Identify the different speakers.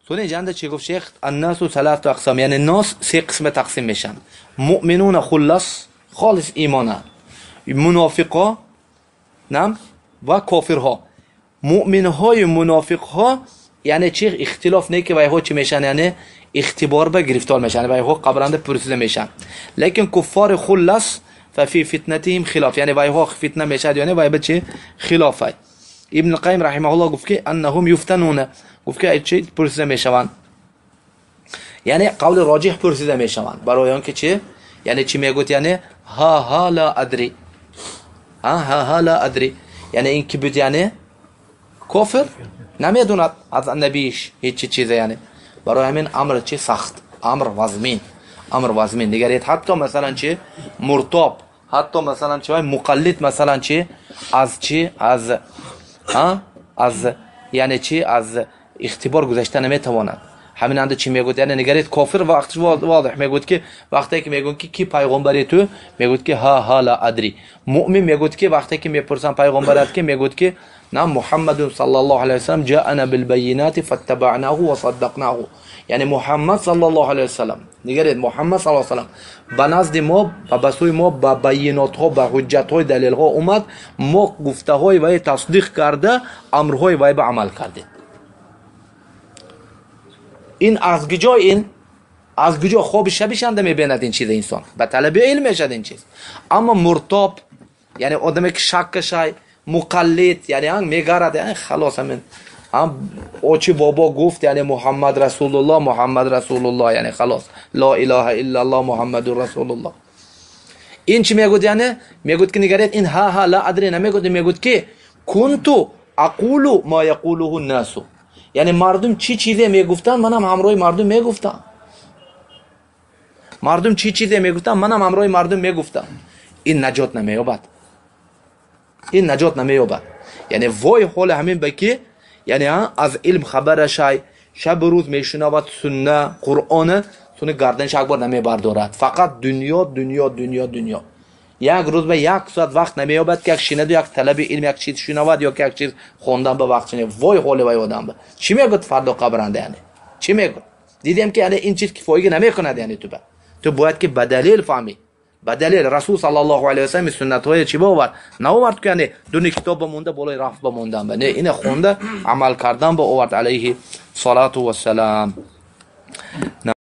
Speaker 1: Сони ҷанда чӣ гуфт шейх? Аннасу салату ақсам, яъне нос се қисма тақсим мешанд. Муъминуна хуллас, холис имона, мунофиқо нам ва кофирҳо. Муъминҳою мунофиқҳо яъне чи ихтилоф не ки вайҳо чӣ мешанд, яъне ихтибор ба гирифтор мешанд, вайҳо қабранда пурсида мешанд. Лекин куффори хуллас фафи фитнатиҳим хилоф, яъне вайҳо фитна мешавад, яъне вай ба чи хилофай. Ибн Қайим раҳимаҳуллоҳ гуфт ки аннаҳум юфтануна, гуфт ки чи пурсида мешаванд, яъне қавли роҷиҳ пурсида мешаванд. Барои он ки чи, яъне чӣ мегӯяд, яъне ҳа ҳа ла адри, ҳа ҳа ҳа ла адри, яъне ин ки буд, яъне кофир намедонад аз набииш ҳеҷ чи чизе, яъне барои ҳамин амр чи сахт, амр вазмин, амр вазмин. Дигаред ҳатто масалан чи муртоб, ҳатто масалан чи вай муқаллид, масалан чи аз чи аз аз яъне чи аз ихтибор гузашта наметавонад. Ҳамин анда чӣ мегӯяд, яъне нигаред кофир вақт возеҳ мегӯяд ки вақте ки мегӯяд ки ки пайғомбари ту, мегӯяд ки ҳа ҳа ла адри. Муъмин мегӯяд ки вақте ки мепурсанд пайғомбарат ки, мегӯяд ки на Муҳаммадун саллаллоҳу алайҳи васаллам ҷаана билбайинати фаттабаънаҳу ва саддақнаҳу, яъне Муҳаммад саллаллоҳу алайҳи васаллам, нигаред Муҳаммад саллаллоҳу алайҳи васаллам ба назди мо ва ба сӯи мо ба байинотҳо, ба ҳуҷҷатҳои далелҳо омад, мо гуфтаҳои вай тасдиқ карда, амрҳои вай ба амал кардем. Ин аз куҷо, ин аз куҷо хоби шабишанда мебинад ин чиз инсон? Ба талаби илм мешад ин чиз. Аммо муртоб, яъне одаме ки шак кашай, муқаллид, яъне мегарад, яъне халос ҳамин ҳам очи бобо гуфт, яъне Муҳаммад расулуллоҳ, Муҳаммад расулуллоҳ, яъне халос ло илаҳа иллаллоҳ Муҳаммадур расулуллоҳ. Ин чӣ мегӯяд, яъне мегӯяд ки нигаред ин ҳа ҳа ла адри намегӯяд, мегӯяд ки кунту ақулу ма яқулуҳу nnасу, яъне мардум чӣ чизе мегуфтанд, манам ҳамроҳи мардум мегуфтам. Мардум чӣ чизе мегуфтанд, манам ҳамроҳи мардум мегуфтам. Ин наҷот намеёбад, ин наҷот намеёбад. Яъне вой ҳоли ҳамин ба ки, яъне аз илм хабарашай, шабу рӯз мешунавад сунна, Қуръона, суни гарданаш як бор намебардорад. Фақат дунё, дунё, дунё, дунё. Як рӯз ба як соат вақт намеёбад ки як шинаду як талаби илм, як чиз шунавад ё ки як чиз хондан ба вақт шинад. Вой ҳоли вай одам ба. Чӣ мегӯяд фардо қабранда, яъне? Чӣ мегӯяд? Дидем ки яъне ин чиз кифоягӣ намекунад, яъне ту ба. Ту бояд ки ба далел фаҳмӣ. Ба далел Расул саллаллоҳу алайҳи васаллам суннатҳои чӣ бовард? Наовард ки яъне дуни китоб ба монда, болои рафт ба мондан ба. Не, ина хонда амал кардан ба овард алайҳи салату вассалам.